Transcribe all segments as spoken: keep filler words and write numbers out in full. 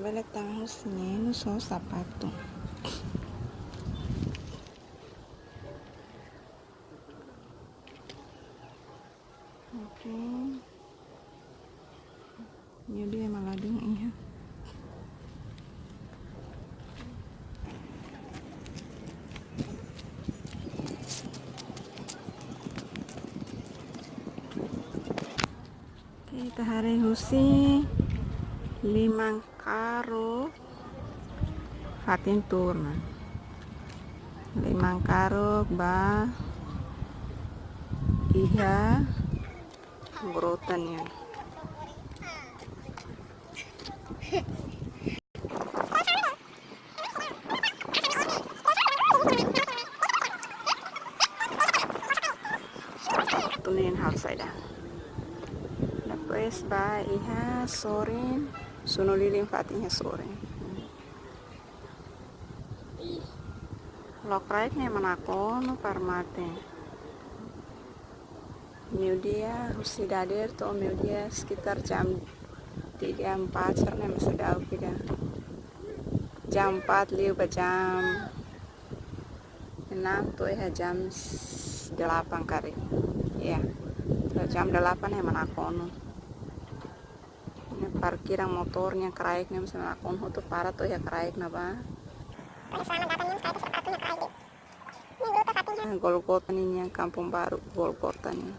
Bele tan husi nenu so sapatu. Oke. Ini dia maladung, iya. Oke, ita haree husi Limankaruk fatin tuur ona. Limankaruk ba iha grota nian. Tunen hal saida. Depois ba iha sorin, sunu lilin fatin iha sorin. Loos kraik ne'e ema nakonu para mate. Meiudia, husi dadeer to'o meiudia sekitar jam tiga empat sira-ne'e ema seidauk ida. Jam empat liu ba jam enam to'o iha jam delapan karik. Ya. To'o jam delapan ema nakonu. Ne'e parkiran motor nian kraik ne'e ema nakonu hotu para to'o iha kraik ne'ebá. Golgota nian, Kampung Baru Golgota nian.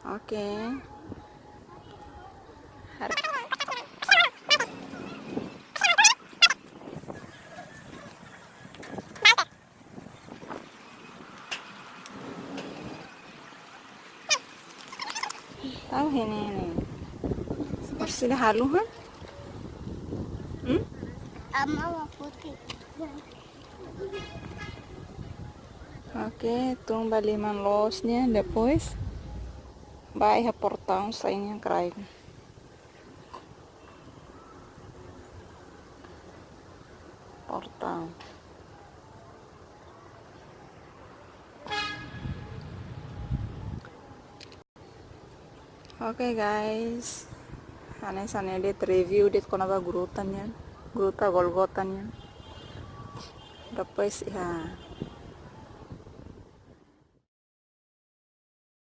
Oke. Har- Tahu ini, ini. Sudah halu, ha? Hmm? Ama wa putih. Oke, tun ba liman loos nian, depois ba iha portaun sai nian kraik. Portaun. Oke guys, hanesan ne'e de'it review de'it kona-ba grota nian, grota Golgota nian. Depois iha